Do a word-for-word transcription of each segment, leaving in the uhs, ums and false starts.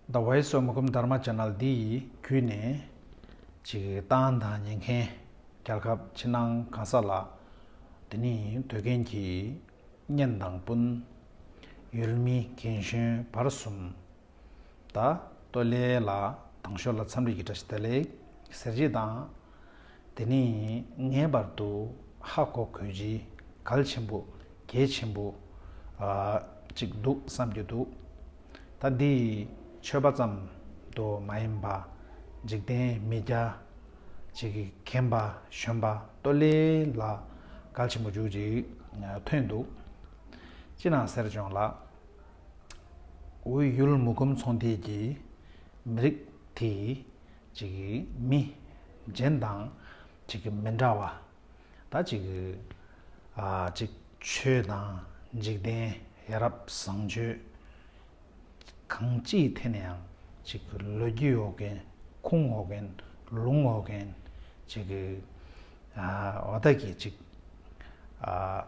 The Voice of Mukum Dharma Channel འདི་ཡི་བརྒྱུད་ནས་ཅིག་ཏང་དང་ཉན་མཁན་རྒྱལ་ཁབ་ཕྱི་ནང་གང་ས་ལ་དེ་ནི་སྡོད་མཁན་གྱི་གཉེན་དང་སྤུན། ཡུལ་མི་རྒན་གཞོན་བར་གསུམ། ད་ལྟོ་ལས་ལ་དང་ཤོག་ལ་འཚམས་འདྲི་གི་བཀྲ་ཤིས་བདེ་ལེགས་ཟེར་རྗེས་དང་། དེ་ནི་ངེས་པར་དུ་ཧ་གོ་དགོས་ཀྱི་གལ་ཆེན་པོ་གལ་ཆེན་པོ་ཨ་ཅིག་འདུག་བསམ་གྱི་འདུག་ད་འདི་ཆོས་པ་ཙམ་དུ་མ་ཡིན་པ་འཇིག་རྟེན་མི་སྐྱ་ཅིག་གི་རྒན་པ་གཞོན་པ་ལྟོ་ལས་ལ་གལ་ཆེན་པོ་ཅིག་ཅིག་ཐོན་འདུག་ཅི་ནང་ཟེར་བྱུང་ལ། དབུས་ཡུལ་མུ་ཁུམ་ཚོང་སྡེ་གི་མི་རིགས་དེ་ཅིག་གི་མི་གཞན་དང་ཅིག་གི་མི་འདྲ་བ། ད་ཅིག་གི་ཨ་ཅིག་ཆོས་དང་འཇིག་རྟེན་ཡ་རབས་བཟང་སྤྱོད་གང་ཅིའི་ཐད་ནས་ཡང་ཅིག་གི་ལོ་རྒྱུས་ཡོད་མཁན། ཁུངས་ཡོད་མཁན། ལུང་ཡོད་མཁན་ཅིག་གི་ཨ་འོ་ད་གི་ཅིག་ཨ་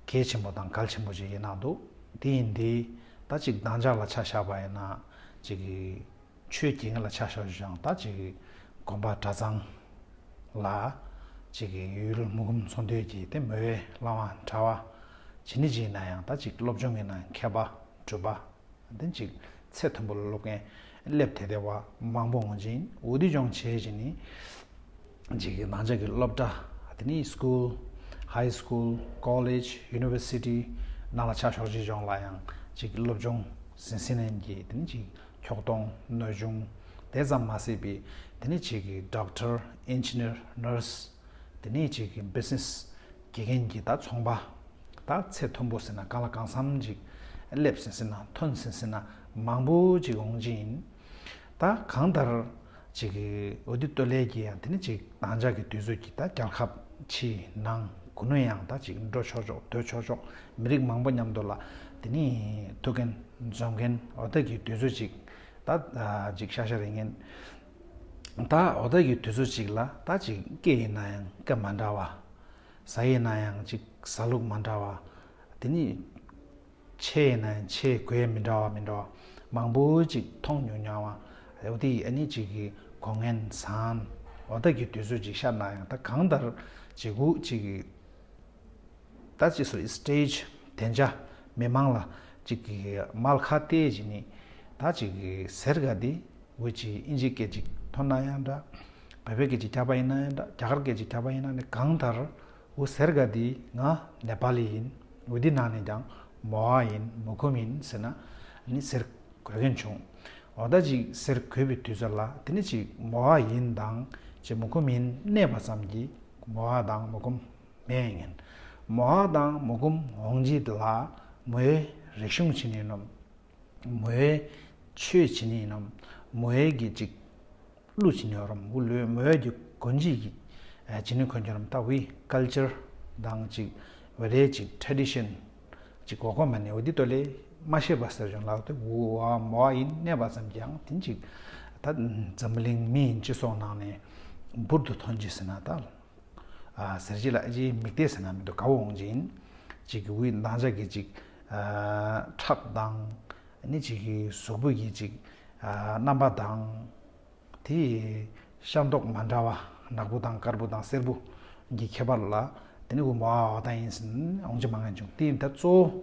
གལ་ཆེན་པོ་དང་གལ་ཆེན་པོ་ཅིག་ཡིན་གནང་འདུག་དེ་ཡིན་དུས་ད་ཅིག་དང་ཅག་ལ་ཆ་བཞག་པ་ཡིན་ན་ཅིག་གི་ཆོས་དགེ་རྒན་ལ་ཆ་བཞག་ཞུ་ཞིང་། ད་ཅིག་གི་དགོན་པ་གྲྭ་ཚང་ལ་ཅིག་གི་ཡུལ་མུ་ཁུམ་ཚོང་སྡེ་གི་དེ་མོལ་བའི་བླ་མ་གྲྭ་བ་ཇི་ནི་ཇི་ཡིན་ན་ཡང་། ད་ཅིག་སློབ་སྦྱོང་ཡིན་ན་མཁས་པ་གྲུབ་པ། དེ་ཅིག་ཚད་མཐོན་པོ་ལ་སློབ་མཁན་སླེབས་བསྡད་བསྡད་པ་མང་པོ་འོང་གི་ཡིན། འོ་དེ་སྦྱོང་བྱས་བྱས་ནི་ཅིག་གི་ནང་ཆ་གི་སློབ་གྲྭ་དེ་ནི་སི་ཀུལ། ཧའི་སི་ཀུལ། ཀོ་ལེཇ། ཡུ་ནི་ཝར་སི་ཊི་ནང་ལ་ཆ་བཞག་བྱས་སྦྱོང་ལ་ཡང་ཅིག་གི་སློབ་སྦྱོང་ཟིན་ཟིན་ནས་ཀྱི་དེ་ནི་ཅིག་ཁྱོག་གཏོང་གནོད་སྦྱོང་དེ་ཙམ་མ་ཟད་པའི་དེ་ནི་ཅིག་གི་ཌོག་ཊར། ཨིན་ཇི་ནི་ཡར། ནར་སི། དེ་ནས་ཅིག་གི་བི་ཛི་ནེ་སི་དགེ་རྒན་གྱི་ད་ཚོང་པ། ད་ཚད་མཐོན་པོ་ཟེར་ན་གང་ལ་གང་འཚམ་ཅིག་སླེབས་ཟིན་ཟིན་ན་ཐོན་ཟིན་ཟིན་ན་མང་པོ་ཅིག་འོང་གི་ཡིན། ད་གང་ལྟར་ཅིག་གི་འོ་དེ་ལྟོ་ལས་ཀྱི་ཡང་དེ་ནི་ཅིག་དང་ཅག་གི་དུས་ཚོད་ཀྱི་ད་རྒྱལ་ཁབ་ཕྱི་ནང་གུ་ནུ་ཡང་ད་ཅིག་འགྲོ་ཆོག་ཆོག་སྡོད་ཆོག་ཆོག་མི་རིགས་མང་པོ་མཉམ་དུ་ལ་དེ་ནི་ཐུག་མཁན་འཛོམས་མཁན་འོ་ད་གི་དུས་ཚོད་ཅིག་ད་ཅིག་ཤ་ཤ་རེ་ངན། ད་འོ་ད་གི་དུས་ཚོད་ཅིག་ལ་ད་ཅིག་སྐད་ཡིན་ན་ཡང་སྐད་མ་འདྲ་བ། ཟ་ཡིན་ན་ཡང་ཅིག་ཟ་ལུགས་མ་འདྲ་བ། དེ་ནི་ཆས་ཡིན་ན་ཡང་ཆས་གོས་མི་འདྲ་བ་མི་འདྲ་བ་མང་པོ་ཅིག་མཐོང་མྱོང་མྱོང་བ། འོ་དེ་ཨ་ནི་ཅིག་གི་གོ་ངན་སང་འོ་ད་གི་དུས་ཚོད་ཅིག་ཤར་ན་ཡང་ད་གང་ལྟར་ཅིག་གུ་ཅིག་གི་ད་ཅིག་སོ་སི་ཊེ་ཇི་བདེ་འཇགས་མི་མང་ལ་ཅིག་གི་མལ་ཁ་བལྟས་ཅིག་ནི་ད་ཅིག་གི་ཟེར་ག་དེ་འུ་ཅིག་ཨིན་ཇི་སྐད་ཅིག་ཐོན་ན་ཡང་འདྲ། བོད་པའི་སྐད་ཅིག་རྒྱག་པ་ཡིན་ན་ཡང་འདྲ། རྒྱ་གར་སྐད་ཅིག་རྒྱག་པ་ཡིན་ན་ནི་གང་ལྟར་འུ་ཟེར་ག་དེ་ང་ནེ་པ་ལི་ཡིན། འུ་དེ་ནང་ནས་ཀྱང་མོ་ཨ་ཡིན། མུ་ཁུམ་ཡིན་ཟེར་ན་ནི་ཟེར་དགོས་མཁན་བྱུང་། འོ་ད་ཅིག་ཟེར་དགོས་པའི་དུས་ཚོད་ལ་དེ་ནི་ཅིག་མོ་ཨ་ཡིན་དང་ཅིག་མུ་ཁུམ་ཡིན་གནས་པ་ཙམ་གྱིས་མོ་ཨ་དང་མུ་ཁུམ་མེད་ཡིན། མོ་ཨ་དང་མུ་ཁུམ་འོང་རྗེས་ལ་མོའི་རིག་གཞུང་ཅི་ནས་ནོམ། མོའི་ཆོས་ཅི་ནས་ནོམ། མོའི་གི་ཅིག་གླུ་ཅི་ནས་རོམ། འུ་ལོའི་མོའི་གི་གོན་ཅི་གི་ཅི་ནས་གོན་གྱི་རོམ། ད་འུའི་ཀལ་ཅར་དང་ཅིག་འུ་རའི་ཅིག་ཊེ་རེ་ཌི་ཤན་ཅིག་གོ་གོ་མ་ནས་འུ་དེ་ལྟོ་ལས་མ་ཤེས་པ་ཟེར་བྱུང་ལགས་ཏེ། འུ་བ་མོ་ཨ་ཡིན་གནས་པ་ཙམ་གྱིས་ཡང་དེ་ཅིག་ད་འཛམ་བུ་གླིང་མི་ཡིན་སྤྱི་ཚོགས་ནང་ནས་འབུར་དུ་ཐོན་ཅི་ཟེར་ན་ད། ཨ་ཟེར་གྱི་ལ་ཨ་ཅེ་མིག་ལྟས་ཟེར་ན་མི་འདུག་དགའ་བོ་འོང་ཅིང་། ཅིག་གི་འུའི་ནང་ཆ་གི་ཅིག་ཨ་ཁྲག་དང་ནི་ཅིག་གི་གཟུགས་པོ་གི་ཅིག་ཨ་རྣམ་པ་དང་། དེ་ཤ་མདོག་མ་འདྲ་བ་ནག་པོ་དང་དཀར་པོ་དང་སེར་པོ་གི་ཁྱད་པར་ལ་དེ་ནི་འུ་མོ་ཨ་བ་དང་ཡིན་ཟིན་འོང་ཅི་མ་ངན་བྱུང་། དེ་ཡིན་ད་གཙོ་བོ་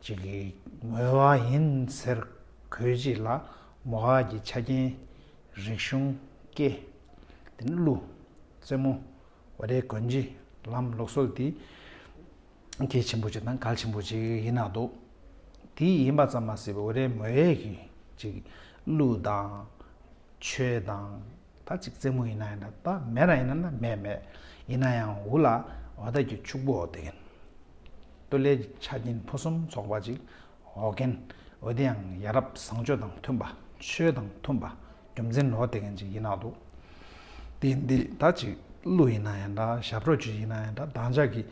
ཅིག་གི་མོ་ཨ་ཡིན་ཟེར་དགོས་ཅི་ལ་མོ་ཨ་གི་ཆ་རྐྱེན། རིག་གཞུང་། སྐད། དེ་ནི་གླུ། རྩེད་མོ། འོ་རེ་གོན་ཅི། ལམ་ལུགས་སྲོལ་དེ་གལ་ཆེན་པོ་ཅིག་དང་གལ་ཆེན་པོ་ཅིག་ཡིན་ན་འདུག་དེ་ཡིན་པ་ཙམ་མ་ཟད་པའི་འོ་རེ་མོ་ཨ་གི་ཅིག་གླུ་དང་ཆོས་དང་ད་ཅིག་རྩེད་མོ་ཡིན་ན་ཡང་འདྲ། ད་མེད་ན་ཡིན་ན་ན་མེད་མེད་ཡིན་ན་ཡང་འུ་ལ་འོ་ད་གི་ཕྱུག་པོ་འོ་དེ་གིན་ལྟོ་ལས་ཆ་རྐྱེན་ཕུན་སུམ་ཚོགས་པ་ཅིག་འོ་རྒྱན། འོ་དེ་ཡང་ཡ་རབས་བཟང་སྤྱོད་དང་མཐུན་པ། ཆོས་དང་མཐུན་པ། རྒྱུ་མཚན་འོ་དེ་གན་ཅིག་ཡིན་ན་འདུག་དེ་འདི་ད་ཅིག་གླུ་ཡིན་ན་ཡང་འདྲ། ཞབས་བྲོ་ཅིག་ཡིན་ན་ཡང་འདྲ། དང་ཅག་གི་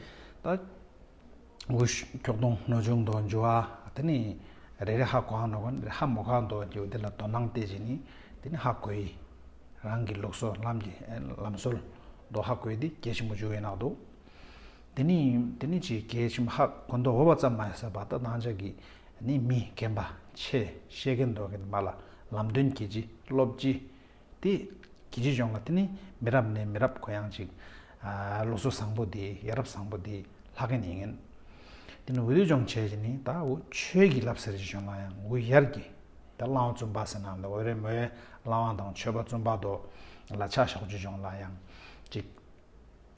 ད་འུ་ཁྱོག་གདོང་ནོ་ཆུང་དོ་འཇུ་བ་དེ་ནི་རེ་རེ་ཧ་གོ་ཧ་ནོ་གོ་ཧ་མོ་ག་འདོ་རྒྱུ་དེ་ལ་དོ་སྣང་སྟེ་ཅིག་ནི་དེ་ནི་ཧ་གོ་ཡི། རང་གི་ལུགས་སྲོལ་ལམ་གྱི་ལམ་སྲོལ་འདོ་ཧ་གོ་ཡི་དེ་གལ་ཆེན་པོ་འཇུ་ཡིན་ན་འདུག་དེ་ནི་དེ་ནི་ཅིག་གལ་ཆེན་པོ་ཧ་གོ་འདོ་འོ་བ་ཙམ་མ་ཡིན་ས་བ་ད་ནང་ཆ་གི་ནི་མི་རྒན་པ་ཆེ་ཤེས་མཁན་འདོ་གི་མ་ལ་ ལམ་སྟོན་གྱི་ཅི་སློབ་སྤྱི་དེ་གི་ཅི་སྦྱོང་ལ་དེ་ནི་མི་རབས་ནས་མི་རབས་གོ་ཡང་ཅིག་ལུགས་སྲོལ་བཟང་པོ་དེ་ཡ་རབས་བཟང་པོ་དེ་ལྷག་གི་ནི་ཡིན། དེ་ནི་འོ་དེ་སྦྱོང་བྱས་ཀྱི་ནི་ད་འོ་ཆོས་ཀྱི་ལབ་ཟེར་གྱི་སྦྱོང་ལ་ཡང་འོ་ཡར་གྱི་ད་བླ་མ་བཙུན་པ་ཟེར་ན་འོ་རེ་མོའི་བླ་མ་དང་ཆོས་པ་བཙུན་པ་དོ་ལ་ཕྱག་ཞོག་ཅི་སྦྱོང་ལ་ཡང་ཅིག་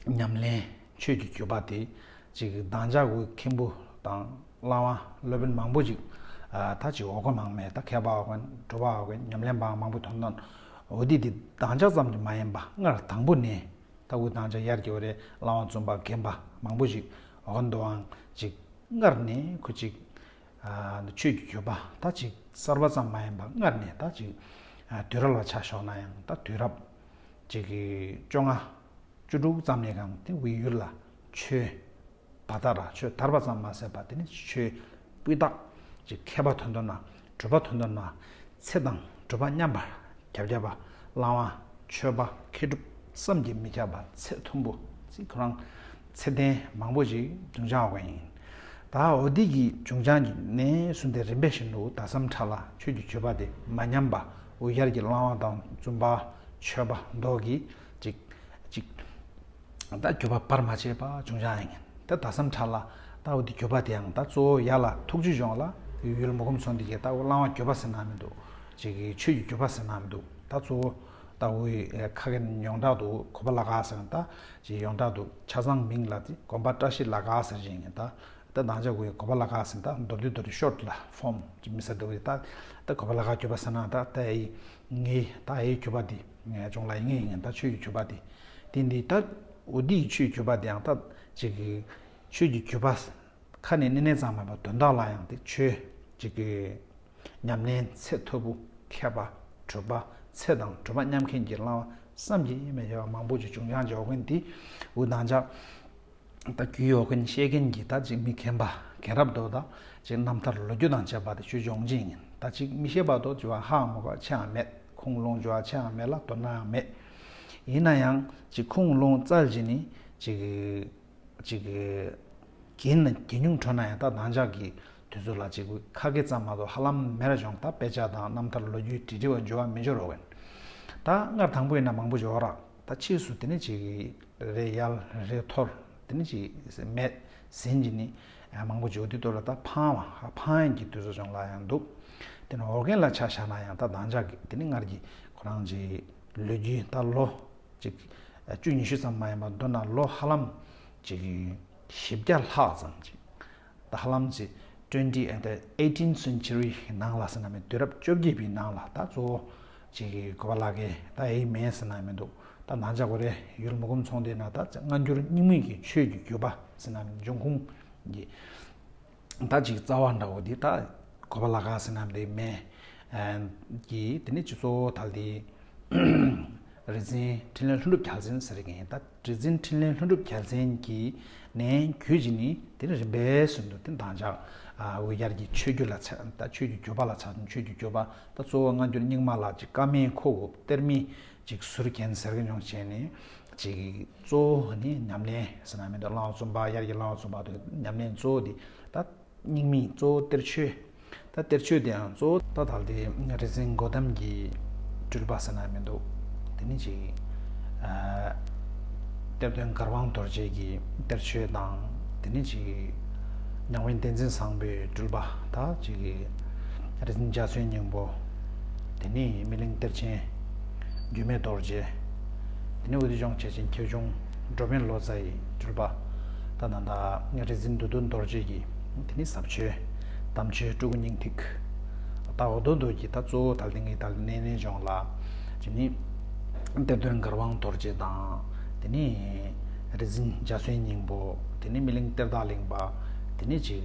ཉམས་ལེན་ཆོས་ཀྱི་རྒྱུད་པ་དེ་ཅིག་དང་ཅག་གི་མཁན་པོ་དང་བླ་མ་སློབ་དཔོན་མང་པོ་ཅིག་ད་ཅིག་འོ་གོ་མང་མེད་ད་མཁས་པ་འོ་གོ་གྲུབ་པ་འོ་གོ་ཉམས་ལེན་པ་མང་པོ་ཐོན་ཐོན། འོ་དེ་དེ་དང་ཅག་ཙམ་གྱི་མ་ཡིན་པ་སྔར་དང་པོ་ནས་ད་འུ་དང་ཅག་ཡར་གྱི་འོ་རེ་བླ་མ་བཙུན་པ་རྒན་པ་མང་པོ་ཅིག་འོ་གོ་འདུག་ཨང་ཅིག་སྔར་ནས་ཁོ་ཅིག་ཆོས་ཀྱི་རྒྱུད་པ་ད་ཅིག་གསར་པ་ཙམ་མ་ཡིན་པ་སྔར་ནས་ད་ཅིག་དུས་རབས་ལ་ཆ་བཞག་ན་ཡང་ད་དུས་རབས་ཅིག་གི་བཅོ་ལྔ་བཅུ་དྲུག་ཙམ་ནས་གང་དེ་བའི་ཡུལ་ལ་ཆོས་བ་དར་ཆོས་དར་བ་ཙམ་མ་ཟད་པ་དེ་ནི་ཆོས་སྤུས་དག་ཅིག་མཁས་པ་ཐོན་ཐོན་ན་གྲུབ་པ་ཐོན་ཐོན་ན་ཚེ་དང་གྲུབ་པ་མཉམ་པར་རྒྱབ་རྒྱབ་པ་བླ་མ་ཆོས་པ་མཁས་གྲུབ་བསམ་གྱིས་མི་ཁྱབ་པ་ཚད་མཐོན་པོ་ཅིག་ཁོ་རང་ཚད་ལྡན་མང་པོ་ཅིག་འབྱུང་བྱ་བ་ཡིན། ད་འོ་དེ་གི་འབྱུང་བྱ་གི་ནས་བཟུང་སྟེ་རིམ་པས་བཞིན་དུ་ད་ལྟའི་ཆ་ལ་ཆོས་ཀྱི་རྒྱུད་པ་དེ་མ་ཉམས་པ་འུ་ཡར་གྱི་བླ་མ་དང་བཙུན་པ་ཆོས་པ་མདོ་གི་ཅིག་ཅིག་ད་རྒྱུད་པ་བར་མ་ཆད་པ་འབྱུང་བྱ་ཡིན། ད་ད་ལྟའི་ཆ་ལ་ད་འོ་དེ་རྒྱུད་པ་དེ་ཡང་ད་གཙོ་བོ་ཡར་ལ་ཐུགས་རྗེ་གཞུང་ལ་ཡུལ་མུ་ཁུམ་ཚོ་འདི་གས་ད་འོ་བླ་མ་རྒྱུད་པ་ཟེར་ན་མི་འདུག་ཅིག་གི་ཆོས་ཀྱི་རྒྱུད་པ་ཟེར་ན་མི་འདུག་ད་གཙོ་བོ་ད་འོ་ཁ་སྐད་ཡོངས་གྲགས་དུ་གོ་པ་ལ་ག་ཟེར་ན་ད་ཅིག་ཡོངས་གྲགས་དུ་ཆ་ཚང་མིང་ལ་དེ་དགོན་པ་བཀྲ་ཤིས་ལ་ག་ཟེར་བཞིན་ཡིན་ད། ད་ནང་ཆ་གོ་གོ་པ་ལ་ག་ཟེར་ད་མདོར་བསྡུས་མདོར་བསྡུས་ཤོར་ཊི་ལ་ཕོམ་ཅིག་མི་ཟེར་འདུག་ད་ད་གོ་པ་ལ་ག་རྒྱུད་པ་ཟེར་ན་ད་ད་ཨེ་ངའི་ད་ཨེ་རྒྱུད་པ་འདི་ངའི་ཅུང་ལ་ཨེ་ངའི་ཡིན་ད་ཆོས་ཀྱི་རྒྱུད་པ་འདི་དེ་འདི་ད་འོ་འདི་ཆོས་ཀྱི་རྒྱུད་པ་འདི་ཡང་ད་ཅིག་གི་ཆོས་ཀྱི་རྒྱུད་པ་ཁ་ནས་ནི་ནས་ཙམ་མེད་པ་དོན་དག་ལ་ཡང་དེ་ཆོས་ཅིག་གི་ཉམས་ལེན་ཚད་མཐོ་པོ་མཁས་པ་གྲུབ་པ་ཚད་དང་གྲུབ་པ་མཉམ་མཁན་གྱི་བླ་མ་བསམ་གྱིས་མི་ཁྱབ་པ་མང་པོ་ཅིག་འབྱུང་ཡང་འཇོག་མཁན་འདི་འུ་ནང་ཆ། ད་རྒྱུས་ཡོད་མཁན་ཤེས་མཁན་གྱི་ད་ཅིག་མི་མཁན་པ་རྒན་རབས་དོ་ད་ཅིག་རྣམ་ཐར་ལོ་རྒྱུས་དང་བཅས་པ་དེ་ཆོས་འབྱུང་ཅན་ཡིན། ད་ཅིག་མི་ཤེས་པ་དོ་ཅིག་བ་ཧ་མོ་ག་ཆེའང་མེད། ཁུངས་ལུང་ཅུ་བ་ཆེའང་མེད་ལ་དོ་སྣང་ཡང་མེད། ཡིན་ན་ཡང་ཅིག་ཁུངས་ལུང་བཙལ་གྱི་ནི་ཅིག་ཅིག་གིན་གྱི་ཉུང་འཕྲོ་ན་ཡང་ད་ནང་ཆ་གི་དུས་ཚོད་ལ་ཅིག་ཁ་སྐད་ཙམ་མ་གཏོགས་ཧ་ལམ་མེད་ར་བྱུང་ད་དཔེ་ཆ་དང་རྣམ་ཐར་ལོ་རྒྱུས་བྲིས་བྲིས་བ་འབྱོར་བ་མི་འབྱོར་རོགས་ཡིན། ད་སྔར་དང་པོ་ཡིན་ན་མང་པོ་འབྱོར་ར། ད་ཕྱིས་སུ་དེ་ནི་ཅིག་རེ་ཡལ་རེ་འཐོར་དེ་ནི་ཅིག་མེད་ཟིན་གྱི་ནི་མང་པོ་འབྱོར་དུས་དོ་ལ་ད་ཕང་བ་ཕང་ཡང་གི་དུས་ཚོད་བྱུང་ལ་ཡང་འདུག་དེ་ནི་འོར་རྒན་ལ་ཆ་བཞག་ན་ཡང་ད་དང་ཅག་གི་དེ་ནི་སྔར་གྱི་ཁོ་རང་གྱི་ལོ་རྒྱུས་ད་ལོ་ཅིག་བཅུ་ཉི་ཤུ་ཙམ་མ་ཡིན་པ་མདོར་ན་ལོ་ཧ་ལམ་ཅིག་བཞི་བརྒྱ་ལྷག་ཙམ་ཅིག་ད་ཧ་ལམ་ཅིག་twenty and eighteenth century ནང་ལ་ཟེར་ན་མི་དུས་རབས་བཅོ་བརྒྱད་པའི་ནང་ལ་ད་གཙོ་བོ་ཅིག་གི་གོ་བ་ལ་གེ་ད་ཨེ་མེད་ཟེར་ན་མི་འདུག་ད་ནང་ཆ་གོ་རེ་ཡུལ་མུ་གུམ་ཚོང་དེ་ན་ད་སྔ་འགྱུར་རྙིང་མའི་གི་ཆོས་ཀྱི་རྒྱུད་པ་ཟེར་ན་མི་འབྱུང་ཁུངས་ཀྱི་ད་ཅིག་རྩ་བ་འདྲ་བོ་འདི་ད་གོ་བ་ལ་ག་ཟེར་ན་འདི་མེད་ཀྱི་དེ་ནི་སྤྱི་ཚོགས་དལ་དེ་རིག་འཛིན་འཕྲིན་ལས་ལྷུན་གྲུབ་རྒྱལ་མཚན་ཟེར་གི་ཡིན་ད་རིག་འཛིན་འཕྲིན་ལས་ལྷུན་གྲུབ་རྒྱལ་མཚན་གྱི་ནས་བརྒྱུད་ཀྱི་ནི་དེ་ནི་རིམ་པས་སུ་འདུག་དེ་དང་ཅག་འུ་ཡར་གྱི་ཆོས་བརྒྱུད་ལ་ཆ་ད་ཆོས་ཀྱི་རྒྱུད་པ་ལ་ཆ་ཆོས་ཀྱི་རྒྱུད་པ་ད་གཙོ་བོ་སྔ་འགྱུར་རྙིང་མ་ལ་ཅིག་བཀའ་མའི་ཁོག་གུ་གཏེར་མའི་ཅིག་ཟུར་རྒྱན་ཟེར་གི་མྱོང་བྱས་ནས་ཅིག་གཙོ་བོ་ནི་ཉམས་ལེན་ཟེར་ན་མི་འདུག་བླ་མ་བཙུན་པ་ཡར་གྱི་བླ་མ་བཙུན་པ་དུ་ཉམས་ལེན་གཙོ་བོ་འདི་ད་རྙིང་མའི་གཙོ་བོ་གཏེར་ཆོས། ད་གཏེར་ཆོས་དེའང་གཙོ་བོ་ད་དལ་དེ་རིག་འཛིན་སྒོ་གདམས་ཀྱི་སྤྲུལ་པ་ཟེར་ན་མི་འདུག་དེ་ནི་ཅིག་གཏེར་སྟོན་གར་དབང་རྡོ་རྗེ་གི་གཏེར་ཆོས་དང་དེ་ནི་ཅིག་ཉང་བན་བསྟན་འཛིན་བཟང་པོའི་སྤྲུལ་པ་ད་ཅིག་རིག་འཛིན་འཇའ་ཚོན་སྙིང་པོ། དེ་ནི་སྨིན་གླིང་གཏེར་ཆེན་འགྱུར་མེད་རྡོ་རྗེ། དེ་ནི་འོད་སྡེར་སྦྱོང་བྱེད་ཅིང་ཁྱེའུ་ཆུང་འགྲོ་ཕན་ལོ་ཙཱའི་སྤྲུལ་པ། ད་ད་ད་རིག་འཛིན་བདུད་འདུལ་རྡོ་རྗེ་གི་དེ་ནི་ཟབ་ཆོས་དམ་ཆོས་སྤྲུལ་སྐུ་སྙིང་ཐིག་ད་འོ་དོ་དོ་གི་ད་གཙོ་བོ་ད་ལྟ་ངའི་ད་ལྟ་གནས་གནས་སྦྱོང་ལ་དེ་ནི་གཏེར་སྟོན་གར་དབང་རྡོ་རྗེ་དང་དེ་ནི་རིག་འཛིན་འཇའ་ཚོན་སྙིང་པོ། དེ་ནི་སྨིན་གླིང་གཏེར་བདག་གླིང་པ། དེ་ནི་ཅིག་